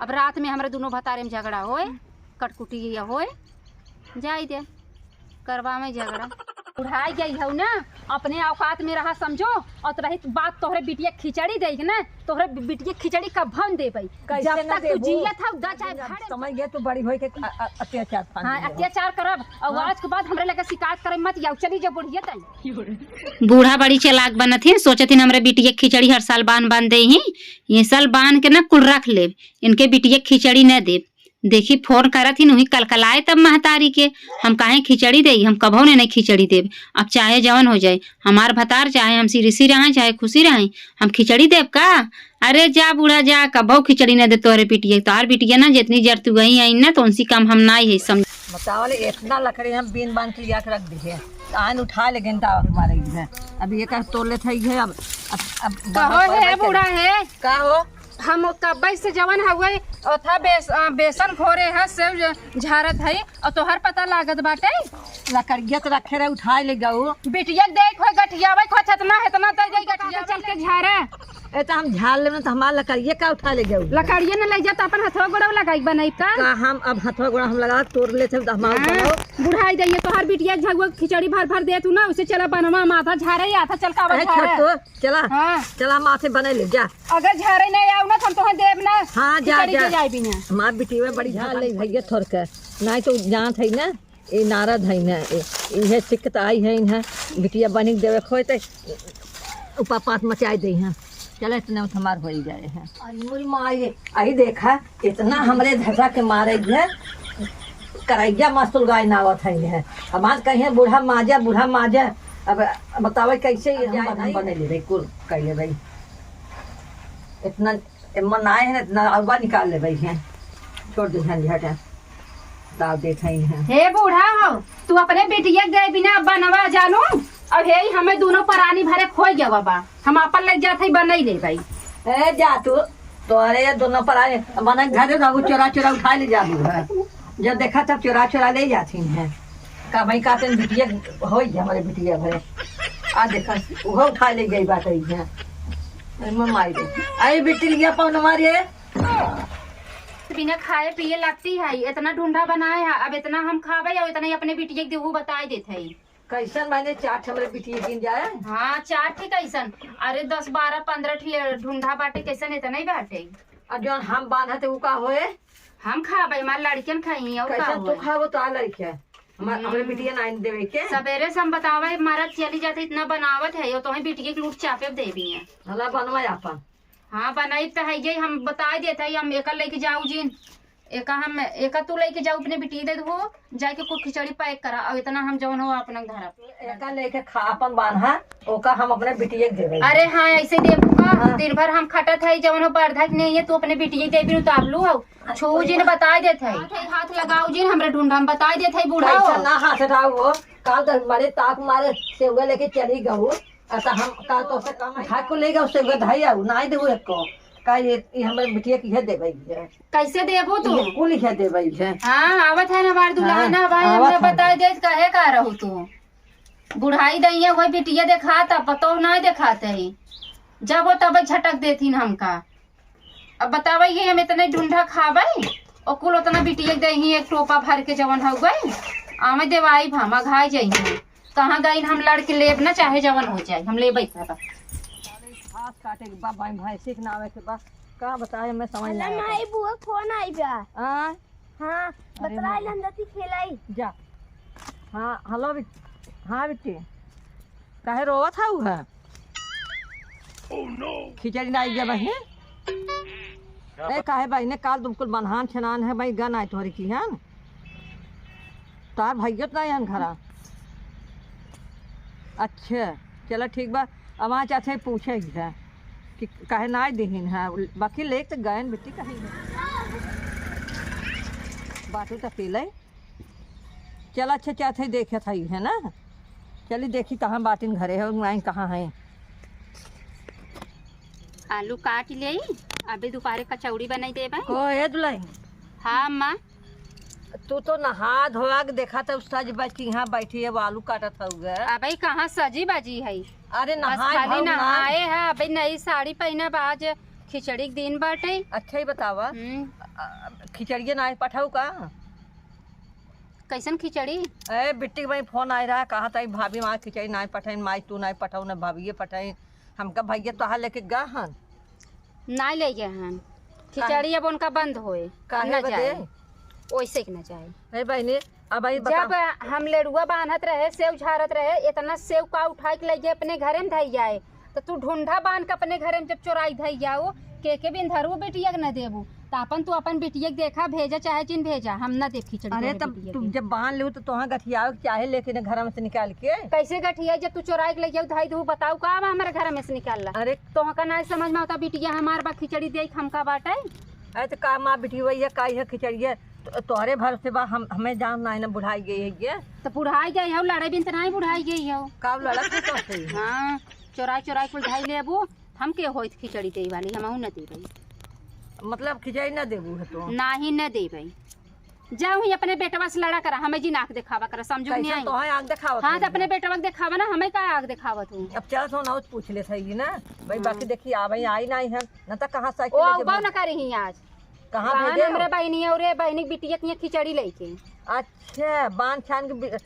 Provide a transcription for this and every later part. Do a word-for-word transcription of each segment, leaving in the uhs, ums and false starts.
अब रात में हमरे दुनो भतारे में झगड़ा होए, कटकुटी ये होए, जाई दे, करवावे झगड़ा। बुढ़ाई गई हऊ ना, अपने औकात में रहा समझो, और तो रही बात तोहरे बिटिया खिचड़ी देई के ना, तोहरे बि-, बिटिया खिचड़ी कभो न देबई। कैसे जब न तक तू देबू? जियत हऊ, दा चाहे अब फाड़े। समझ गए तू बड़ी होई के अ-, अ-, अत्याचार फान हाँ, दिए हो। अत्याचार करब। और हाँ। आज के बाद हमरे लगे शिकायत करे मत, या चली जा बुढ़िया तई। बूढ़ा बड़ी चालाक बनत ही, सोचत ही हमरे बिटिया खिचड़ी हर साल बान बान दे ही, ये साल बान के ना कुल रख लेब, इनके बिटिया खिचड़ी न देब। देखी फोन करत ही, उही कलकलाए तब महतारी के, हम काहे खिचड़ी देई, हम कभो ने नहीं खिचड़ी देब। अब चाहे जवन हो जाए, हमार भतार चाहे हम सिरिसी रहें चाहे खुशी रहें, हम खिचड़ी देब का? अरे जा बूढ़ा जा, कभो खिचड़ी न दे तोहरे बिटिया, तोहर बिटिया ना जितनी जर तू गई आई ना तो उनसी कम हम ना ही है समझ। बताओ ले, इतना लकड़ी हम बीन बांध के लिया के रख दी है, आन उठा ले गेंदा मारे है। अब ये का तोड़ लेत है, अब, अब, अब कहो है बूढ़ा है। का हो? हम कब्बे से जवन हउए, ओथा बेस-, अ, बेसन घोरे ह, सेव ज-, झारत हई, और तोहर पता लागत बाटे? लकड़िया त रखे रहे, उठाए ले जाऊ। बिटिया के देख हो, गठियावे को छतना हेतना दे दे, गठिया चल के झारे। ए, त हम झार लेब ना, त हमार लकड़िया का उठा ले जाऊ? लकड़िया न ले जा, त अपन हथवा गोड़वा लगाई बनाई का? का हम अब हथवा गोड़ा हम लगा तोड़ लेते हैं, त हमार हाँ, बनाओ। बुढ़ाई दइए, तोहर बिटिया झगुआ खिचड़ी भर भर दे तू ना, उसे चला बनवा माथा झारे, आथा चल का अरे झारे। छोटू, चला, हाँ। चला माथे बने ले, जा। अगर झारे नहीं आऊ ना, तो हम तोहे देब ना। हाँ, जा, खिचड़ी जा। के जाए बिना। हमार बिटिया बड़ी झार ले भैया थोर के, नहीं तो जानत है ना, ये नारद है ना, ये, इहे सिकत आई है इन्हें, बिटिया बनी देवे खोए ते, उपा पात मचाए दे हैं। चला, इतने में हमार हो ही जाए हैं। अरे मोरी माई रे, आई देखा, इतना हमरे धसा के मारे है, करैया मस्तुल गाय नावत है, है। हमार कहे बूढ़ा माजा, बूढ़ा माजा। अब बतावे कैसे ये हम बने ले भाई, कुल कह ले भाई। इतना एमन आए हैं, इतना अगवा निकाल ले भाई हैं। छोड़ दे झंझट है। दाव देख आई हैं। हे बूढ़ा हो, तू अपने बिटिया के दे बिना बनवा जानू, और हे हमें दोनों परानी भरे खोई गवा बा। हम अपन लग जात है, बनई ले भाई। ए, जा तू, तोहरे ये दोनों परानी, मने घरे रहू, चोरा चोरा उठा ले जाबू है। जब देखा तब चोरा चोरा ले जाती हैं। का भाई का तेन बिटिया होई है हमरे बिटिया भरे। आ देखा, उहो उठा ले गई बात है। अरे मैं माई रे। अरे बिटिया पौन मारे। बिना खाए पिए लगती है, इतना ढूंढा बनाए है, अब इतना हम खाबे और इतना ही अपने बिटिया के देहू बताई देत है। कैसन माने चाट हमरे बिटिया गिन जाए? हाँ, चाट ही कैसन? अरे दस बारह पन्द्रह ठी ढूंढा बाटे, कैसन इतना ही बाटे? और जौन हम बांधत है, उ का होए? हम खाबे, हमार लड़कियन खाई, और का कैसन तू होए? खाबो तो आ लड़किया? हमार, हम्म। हमरे बिटिया ना आइन देवे के? सबेरे से हम बतावे, मरद चली जाते, इतना बनावत है, यो तोहे बिटिया के लूट चापे देवी है। हला बनवा आपन। हाँ, बनाई त है, ये हम बताई देत है, हम एका लेके जाऊ जिन, एका हम, एका तू लेके जाऊ अपने बिटिया दे दो, जाके कुल खिचड़ी पैक करा, और इतना हम जौन हो अपना धरा। एका लेके खा, अपन बांधा, ओका हम अपने बिटिया के देबे। अरे हाँ, ऐसे देबू का? हाँ। दिन भर हम खटत है, जौन हो बर्धा के नहीं है, तू अपने बिटिया के देबी, उतार लू हो। छू जिन बताई देत है। हाथ, हाथ लगाऊ जिन, हमरे ढूंढा में बताई देत है, बूढ़ा हो। कैसा ना हाथ उठाऊ हो, काल दस मारे ताक मारे सेवगा लेके चली गऊ। अच्छा, हम का तो से काम उठा को ले गऊ, सेवगा धाई आऊ, ना दे वो एको। का ये, ये हमरे बिटिया की है देबे है। कैसे देबू तू? ये कुल है देबे है। हाँ, आवत है ना हमार दुल्हन, हाँ, ना भाई, आवत हमरे है। बताई देत काहे का रहू तू? बुढ़ाई दइया कोई बिटिया देखात, अब पतोह ना देखात है। जब हो तब झटक देथिन हमका। अब बतावे ये हम इतने ढूंढा खावे, और कुल उतना बिटिया के देही एक टोपा भर के जवन हो गए, आवे देवाई भामा घाय जाइए। कहाँ गइन हम लड़ के लेब ना, चाहे जवन हो जाए, हम लेबे करब। घास काटे के बा, भाई, भैंसी के नावे के बा, का बताए, मैं समझ ना अरे आवत। माई, बुआ फोन आई बा। हाँ? हाँ, अरे बतलाई माई। हम जती खेलाई। जा। हाँ, हेलो बिट-, हाँ बिट्टी, काहे रोवत हऊ है? खिचड़ी ना आई बहिन? ए, काहे बहिने, काल तुम कुल बनहान छनान है भाई, गन आए तोहरे की, हैं? तार भैया तो नहीं हन घरा। अच्छा, चला ठीक बा। अब वहाँ चाचे पूछे है कि काहे ना दिहिन है, बाकी लेके तो गए बिट्टी कहीं। बाटू तो अकेले। चला अच्छा चाचे देखे था है ना, चली देखी कहाँ बाटिन घरे है, वहीं कहाँ है। आलू काट ले, अभी दोपहरे कचौड़ी बनाई देबे। ओ, ए दुल्हन। हाँ, अम्मा। तू तो नहा धोआ के देखा था, सज बज के यहाँ बैठी है, वो आलू काटत हउए। अबे कहाँ सजी बाजी है? अरे बस नहाए खाली धोए ना। नहाए है, अबे नई साड़ी पहने बा, आज खिचड़ी के दिन बाटे। अच्छा ही बतावा। हम्म। अ, खिचड़िया नाहीं पठाऊ का? कैसन खिचड़ी? ए, बिट्टी के भाई फोन आए रहा, कहा था, "भाभी, माँ खिचड़ी नाहीं पठाई, माई तू नाहीं पठाऊ, न भाभी ये पठाई।" हमका भैया तोहार लेके गा हन। नाहीं ले गए हन। काहे? खिचड़ी अब उनका बंद होए। काहे न बदे? जाए। ओइसे के न जाए। ए बहिनी, अब आई बता। जब हम लेड़ुआ बांधत रहे, सेव झारत रहे, इतना सेव का उठाई के ले गए अपने घरे में धई जाए, तो तू ढूंढा बांध के अपने घरे में जब चोराई धई जाओ, के के बिंधरू बिटिया के न देबू, तो अपन तू अपन बिटिया के देखा, भेजा चाहे जिन भेजा, हम न देब खिचड़ी अरे तोहरे तब बिटिया तू के। जब बांध लेबू तो तोहार गठियावे के चाहे लेके न घर में से निकाल के। कैसे गठिया जब तू चोराई के ले जाऊ धई दू, बताऊ का अब हमारे घर में से निकाल ला? अरे तोहका ना समझ में होता बिटिया हमार बा खिचड़ी दे हमका बाटे। अरे तो का माँ बिटिया का है खिचड़िया? तो तोहरे भरोसे बा, हम, हमें जान नाहीं ना बुढ़ाई गई है ये। तो बुढ़ाई गई हो, लड़े बिन तो नाहीं बुढ़ाई गई हो। का लड़त है तोहसे? हाँ, चोराई चोराई कुल धई लेबू, हम के होइत खिचड़ी देई वाली, हमहू न देबई। मतलब खिचड़ी न देबू है तो? नाहीं न देबई। जाऊ ही अपने बेटवा से लड़ा करा, हमें जिन आँख देखावा करा, समझू कि कैसे नाहीं? तोहे आँख देखावत हाँ, तो है? अपने बेटवा के देखावा ना, हमें का आँख देखावत हूँ? अब चल सोना पूछ ले सही ना भाई, हाँ। बाकी देखी आवे आई नाहीं है, न तो कहाँ साइकिल ओ लेके उबा भाग- न करी ही आज। कहाँ बहन भेजे हो? हमरे बहिनी और रे बहिनी बिटिया के यहाँ खिचड़ी लेके। अच्छा, बांध छान के बि-,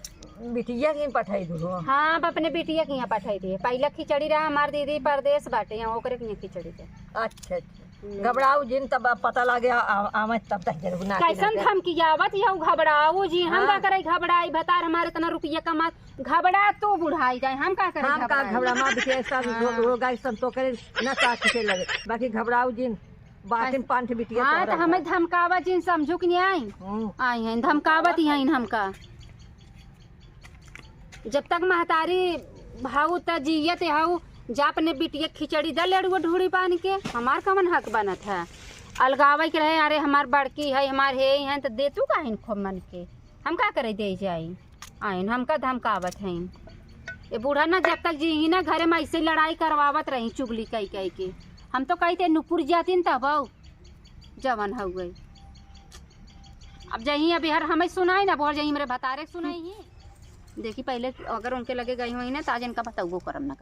बिटिया के यहाँ पठाई दू हो। हाँ, अब अपने बिटिया के यहाँ पठाई दिए। पहला खिचड़ी रहा हमार दीदी परदेस बाटे, यहाँ ओकरे के यहाँ खिचड़ी दे। अच्छा, अच्छा। हम्म। घबराऊ जिन, तब पता लागे आ, आ, आवे तब तक जरूर ना कैसन किनारे। धमकी आवत यहू घबराऊ जी, हम हाँ। का करे घबराई, भतार हमारे इतना रुपया कमा, घबरा तू बुढ़ाई जाए, हम का करे हम का घबराई? घबरा मार बिटिया सब हाँ। रो, रो गाय संतो करे ना साथ के लगे, बाकी घबराऊ जिन। बातिन बस। पांच बिटिया हाँ, तोहरा तो हमें घर। धमकावा जिन समझू कि नहीं आई? हम्म। आई हैं, धमकावत ही हैं हमका। जब तक महतारी भाऊ त जियत हऊ, जा अपने बिटिया खिचड़ी द लेड़ुआ ढूढ़ी बांध के, हमार कवन हक बनत है? अलगावे के रहे, अरे हमार बड़की है, हमार हे हैं, तो दे तू काहिन खूब मन के, हम का करे दे जाई? आइन हमका धमकावत हैं। ये बूढ़ा ना जब तक जी ही ना घरे में ऐसे लड़ाई करवावत रही चुगली कई कई के। हम तो कही थे नुपुर जातिन तब आओ जवन हो गई। अब जही अभी हर हमें सुनाई ना बोल जही मेरे भतारे के सुनाई ही। देखी पहले अगर उनके लगे गई हुई ना तो आज इनका बतौबो करम ना।